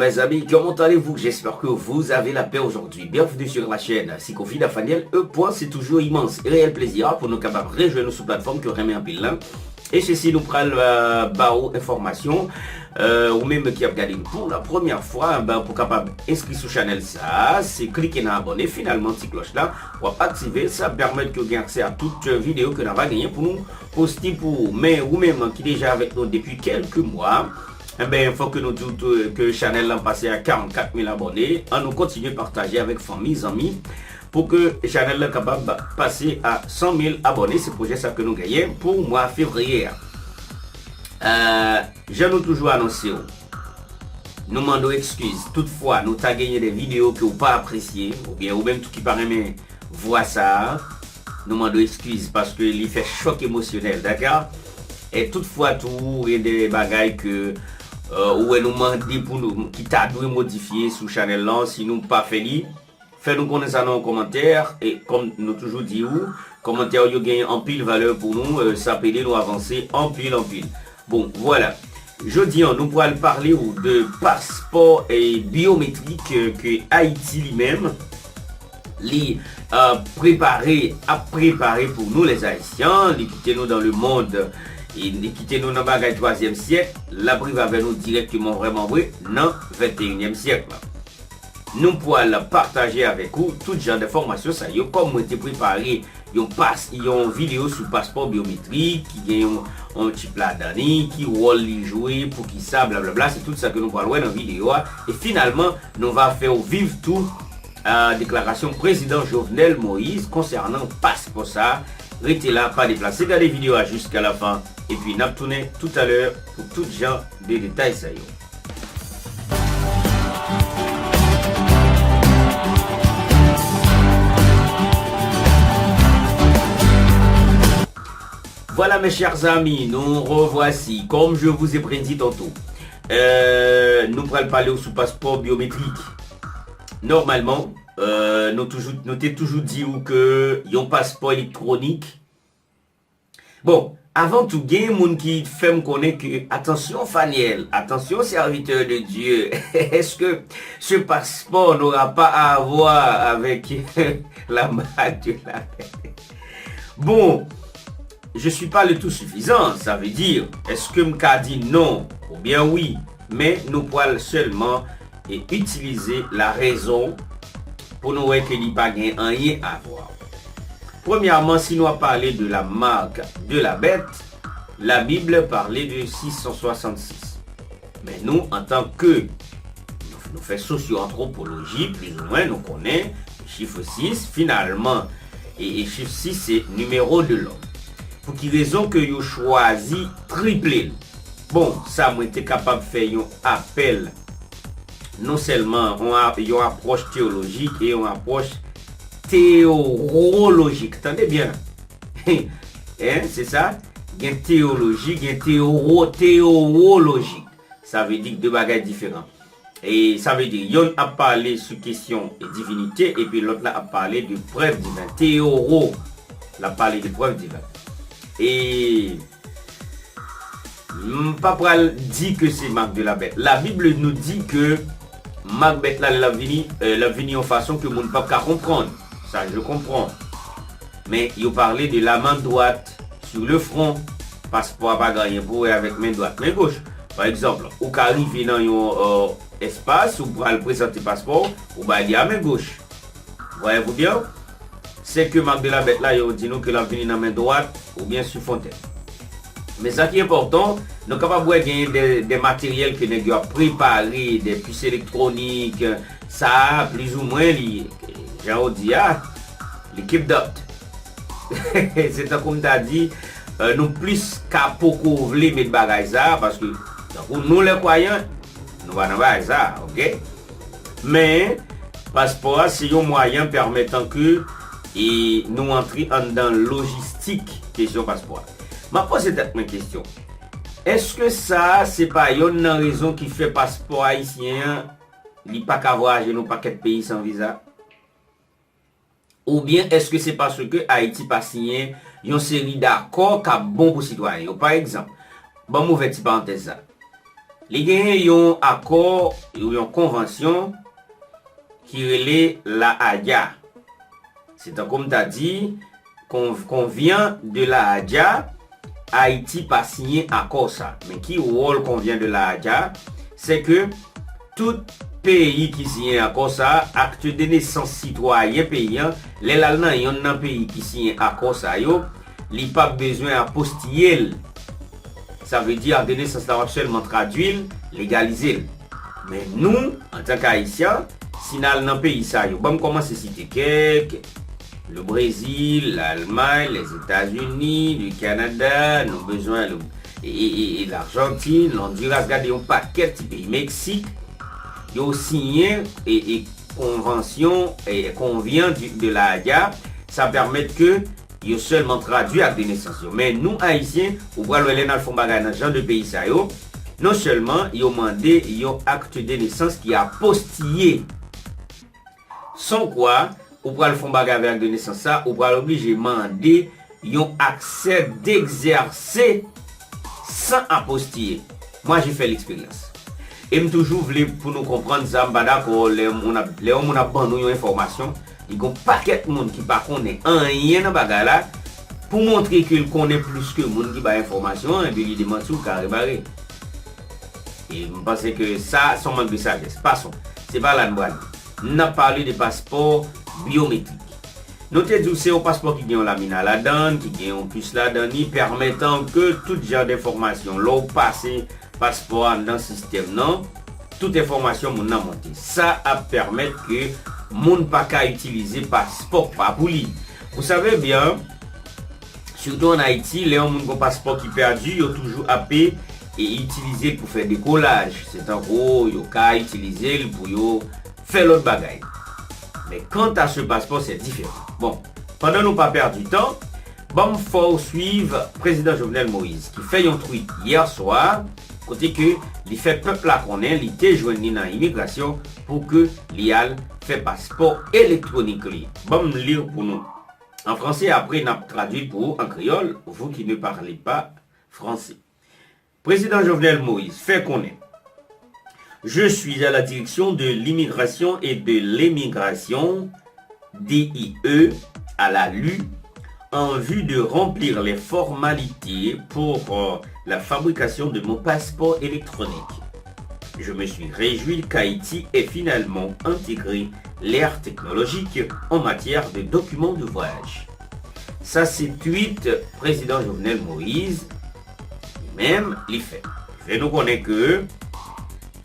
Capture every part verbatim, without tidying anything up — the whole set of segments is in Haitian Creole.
Mes amis, comment allez-vous? J'espère que vous avez la paix aujourd'hui. Bienvenue sur la chaîne Sikofi Dafaniel. E pwen, c'est toujours immense et réel plaisir pou nou kapab rejwenn nou sou platfòm ke w renmen anpil lan. E sesi, nou pral euh, ba ou enfòmasyon. Euh, ou menm ki ap gade nou pou la premyè fwa, ben, pou kapab enskri sou chanèl sa, se klike nan abòne, finalman ti klòch la, w ap aktive, sa ap pèmèt ke w gen aksè a tout euh, videyo ke n ava genyen pou nou poste pou ou. Men ou menm ki deja avèk nou depi kèlke mwa, enben, fòk ke nou di w tou ke chanèl lan pase a karannkat mil abòne. Ann nou kontinye pataje avèk fanmi, zanmi, pou ke chanèl lan kapab pase a san mil abòne. Se pwojè sa ke nou genyen pou mwa fevriye a. Euh, jan nou toujou anonse w, nou mande w ekskiz. Toutfwa, nou ta genyen de videyo ke w pa apresye, oubyen ou menm tou ki pa renmen vwa sa a, nou mande w ekskiz paske li fè chòk emosyonèl, dakò? E toutfwa tou, gen de bagay ke euh, ou wè nou mande pou nou, ki ta dwe modifye sou chanèl lan, si nou pa fè li, fè nou konnen sa nan yon kòmantè. E kòm nou toujou di ou, kòmantè yo genyen anpil valè pou nou, euh, sa ap ede nou avanse anpil, anpil. Bon, vwala. Jodi an, nou pral pale ou de paspò e byometrik euh, ke Ayiti li menm li euh, prepare, ap prepare pou nou les Haïtiens. Li kite nou dans le monde, e li kite nou nan bagay twazyèm syèk, l ap rive avè nou dirèkteman vrèman vre nan venteyinyèm syèk la. Nou pral pataje avèk ou tout jan de enfòmasyon sa yo, kòm mwen te prepare yon pas, yon videyo sou paspò byometrik ki gen yon, yon chip ladan li, ki wòl li jwe, poukisa, blablabla. Se tout sa ke nou pral wè nan videyo a. E finalman, nou va fè w viv tou euh, deklarasyon prezidan Jovenel Moïse konsènan paspò sa. Rete la, pa deplase, gade videyo a jiska la fen, epi n ap tounen toutalè pou tout jan de detay sa yo. Voilà, mes chers amis, nous revoici. Comme je vous ai prédit tantôt, euh, nou pral pale w sou paspò byometrik. Nòmalman, euh, nou, toujou, nou te toujou di w ke yon paspò elektwonik. Bon, avan tou, gen moun ki fè m konnen ke, atansyon Faniel, atansyon serviteur de Dieu, est-ce que ce passeport n'aura pas à voir avec la marque de la bête? Bon, je suis pas le tout suffisant, sa vle di, èske m ka di non oubyen wi, men nou pral sèlman e itilize la rezon pou nou wè ke li pa gen anyen a vwa. Premyèman, si nou ap pale de la marque de la bête, la Bible parle de six cent soixante-six. Men nou, antan ke nou, nou fè sosyo-antwopoloji, plizoumwen, nou konnen chif sis, finalman, e, e chif sis se numéro de l'homme. Pou ki rezon ke yo chwazi triple l? Bon, sa mwen te kapab fè yon apèl, non sèlman yon a- yon apwòch teyolojik e yon apwòch teyowolojik. Tande byen. Hein, se sa? Gen teyoloji, gen teyoro, teyowolojik. Sa vle di de bagay diferan. E sa vle di, yonn ap pale sou kesyon divinite, epi lòt la ap pale de prèv diven. Teyoro, l ap pale de prèv diven. E m pa pral di ke se marque de la bête. La Bible nous dit que marque bête la, l ap vini, euh, l ap vini yon fason ke moun p ap ka konprann. Ça, je comprends. Men yo pale de la main droite sur le front. Paspò a pa gen anyen pou wè avèk men dwat, men goch. Pa egzanp, ou ka rive nan yon euh, espas, ou pral prezante paspò w, ou bay li a men goch. Voyez-vous bien? Se ke marque de la bête la, yo di nou ke l ap vini nan men dwat oubyen sou fontèn. Men sa ki enpòtan, nou kapab wè gen de, de materyèl ke nèg yo ap prepare, de pis elektwonik, sa a, plizoumwen, li, jan yo di a, li keep that. Se tankou m ta di, euh, nou plis ka poko vle met bagay sa a, paske, tankou nou lè kwayan, nou pa nan bagay sa a, oke? Men, paspò a se yon mwayen pèmètan ke e nou antre anndan lojistik kesyon paspò a. M ap poze tèt mwen kesyon. Èske sa a se pa yonn nan rezon ki fè paspò ayisyen an, li pa ka vwayaje nan pakèt peyi san viza? Oubyen èske se paske Ayiti pa siyen yon seri dakò k ap bon pou sitwayen yo? Pa egzanp, ban m ouvè ti parantèz sa. Li genyen yon akò, yon konvansyon ki rele La Haya. Se tankou m ta di, Con- Convient de La Haya, Ayiti pa siyen akò sa. Men ki wòl Convient de La Haya? Se ke tout peyi ki siyen akò sa, acte de naissance sitwayen peyi an, lè l al nan yonn nan peyi ki siyen akò sa yo, li p ap bezwen apostiye l. Sa vle di acte de naissance la w ap sèlman tradui l, legalize l. Men nou, antanke Ayisyen, si n al nan peyi sa yo, ban m kòmanse site kèk, le Brésil, Lalmay, Lèzetazini, le Kanada, nou bezwen le, e, e, e, e Lajantin, Londiras, gade yon pakèt ti peyi, Meksik, yo siyen e, e konvansyon, e Convient de La Haya, sa pèmèt ke yo sèlman tradui acte de naissance yo. Men nou Ayisyen, ou pral wè lè n al fè yon bagay nan jan de peyi sa yo, non sèlman yo mande yon acte de naissance ki apostiye. Sans quoi, ou pral fè yon bagay avèk acte de naissance sa, ou pral oblije mande yon accès d'exercer sans apostiye. Moi, j'ai fait l'expérience. E m toujou vle pou nou konprann sa, m pa dakò lè yon moun ap, lè yon moun ap ban nou yon enfòmasyon, li gon pakèt moun ki pa konnen anyen nan bagay la, pou montre ke l konnen plis ke moun ki bay enfòmasyon an, epi li demanti w kare bare. E m panse ke sa, se yon mank de sajès. Passons. Se pa la n pral ye. N ap pale de paspò byometrik. Nou te di w se yon paspò ki gen yon lamina ladan l, ki gen yon pis ladan li, pèmètan ke tout jan d enfòmasyon, lè w pase paspò a anndan sistèm nan, tout enfòmasyon moun nan monte. Sa ap pèmèt ke moun pa ka itilize paspò pa pou li. Vous savez bien, sitou ann Ayiti, lè yon moun gon paspò ki pèdi, yo toujou ape e itilize l pou fè dekolaj. Se tankou yo ka itilize l pou yo fè lòt bagay. Men kanta se paspò, se diferan. Bon, pandan nou pa pèdi tan, ban m fè w swiv Prezidan Jovenel Moïse, ki fè yon tweet yè swa, kote ke li fè pèp la konnen li te jwenn li nan imigrasyon pou ke li al fè paspò elektwonik li. Ban m li pou nou an franse, apre n ap tradui l pou ou an kreyòl, vous qui ne parlez pas français. Prezidan Jovenel Moïse fè konnen, Je suis à la direction de l'immigration et de l'émigration, D I E, à l'A L U, en vue de remplir les formalités pour, euh, la fabrication de mon passeport électronique. Je me suis réjoui qu'Haïti ait finalement intégré l'ère technologique en matière de documents de voyage. Sa se tweet Prezidan Jovenel Moïse, li menm, li fè. Li fè nou konnen ke,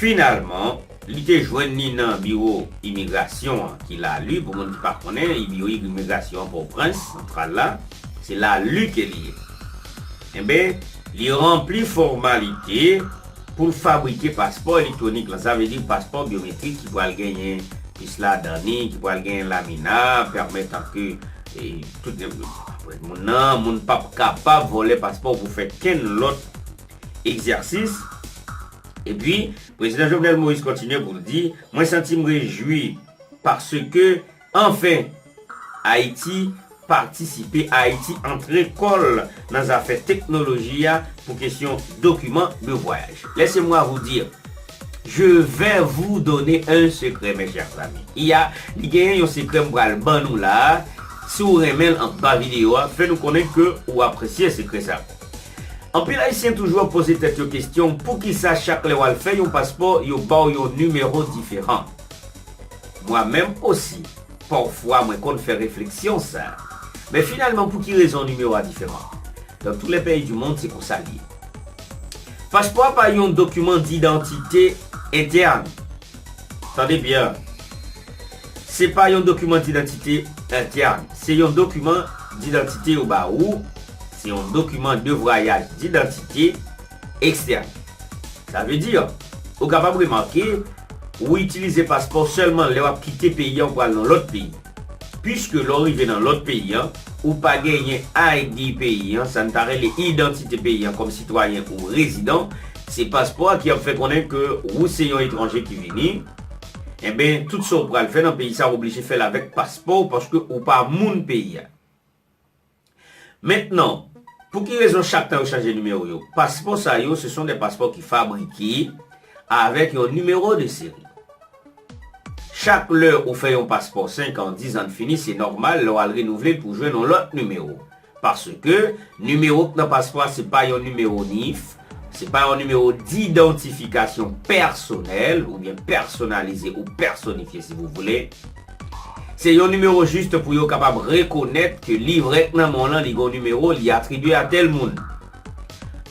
finalman, li te jwenn li nan biwo imigrasyon an, ki L A L U, pou moun ki pa konnen, biwo imigrasyon an Pòtoprens, santral la, se L A L U ke li ye. Enben, li ranpli fòmalite pou l fabrike paspò elektwonik lan. Sa vle di paspò byometrik ki pral genyen pis ladan li, ki pral genyen lamina, pèmèt ke, e, tout moun nan, moun p ap kapab vòlè paspò pou fè kenn lòt egzèsis. Epi, Prezidan Jovenel Moïse kontinye pou l di, Mwen santi m rejwi paske, anfen, Ayiti patisipe, Ayiti antre kò l nan zafè teknoloji a pou kesyon dokiman de vwayaj. Laissez-moi vous dire, je vais vous donner un secret, mes chers amis. Il y a, li genyen yon sekrè m pral ban nou la. Si w renmen l, anba videyo a, fè nou konnen ke ou apresye sekrè sa. Anpil Ayisyen toujou ap poze tèt yo kesyon, poukisa chak lè w al fè yon paspò, yo ba w yon nimewo diferan? Mwen menm osi, pafwa mwen konn fè refleksyon sa. Men finalman, pou ki rezon nimewo a diferan? Dans tous les pays du monde, se konsa l ye. Paspò a pa yon dokiman didantite entèn. Tande byen. Se pa yon dokiman didantite entèn. Se yon dokiman didantite yo ba ou. Se yon dokiman de vwayaj didantite ekstèn. Sa vle di, ou kapab remake, ou itilize paspò sèlman lè w ap kite peyi a, ou pral nan lòt peyi. Piske lè w rive nan lòt peyi a, ou pa genyen I D peyi a, sa n ta rele idantite peyi a kòm sitwayen ou rezidan, se paspò a ki ap fè konnen ke ou se yon etranje ki vini. Enben, tout sa w pral fè nan peyi sa, w oblije fè l avèk paspò w, paske ou pa moun peyi a. Mentnan, pou ki rezon chak tan yo chanje nimewo yo? Paspò sa yo, ce sont des passeports ki fabrike avèk yon nimewo de seri. Chak lè ou fè yon paspò senk an, diz an fini, se nòmal lè w al renouvle l pou jwenn yon lòt nimewo. Paske nimewo k nan paspò a se pa yon nimewo nif, se pa yon nimewo didantifikasyon pèsonèl oubyen pèsonalize ou pèsonifye si vous voulez. Se yon nimewo jis pou yo kapab rekonèt ke livrè k nan men w lan li gen yon nimewo, li atribye a tèl moun.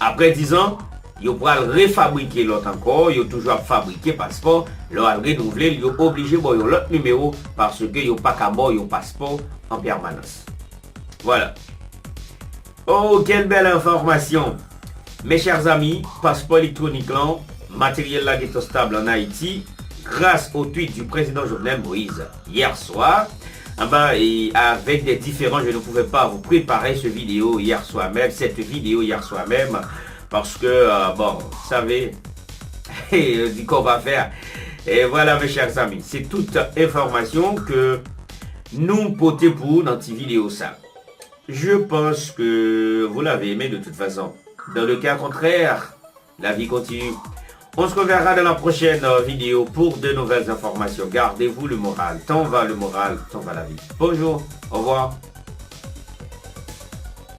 Apre diz an, yo pral refabrike lòt ankò, yo toujou ap fabrike paspò, lè w al renouvle l, yo oblije ba w yon lòt nimewo paske yo pa ka ba w yon paspò an pèmanans. Vwala. Oh, quelle belle information! Mes chers amis, paspò elektwonik lan, materyèl la gentan stab an Ayiti, grâce au tweet du président Jovenel Moïse hier soir. Ah ben, et avec des différents, je ne pouvais pas vous préparer ce vidéo hier soir même, cette vidéo hier soir même, parce que, euh, bon, vous savez, du qu'on va faire. Et voilà, mes chers amis, c'est toute information que nou pote pou ou nan ti videyo sa. Je pense que vous l'avez aimé de toute façon. Dans le cas contraire, la vie continue. On se reverra dans la prochaine euh, vidéo pour de nouvelles informations. Gardez-vous le moral. Tant va le moral, tant va la vie. Bonjour, au revoir.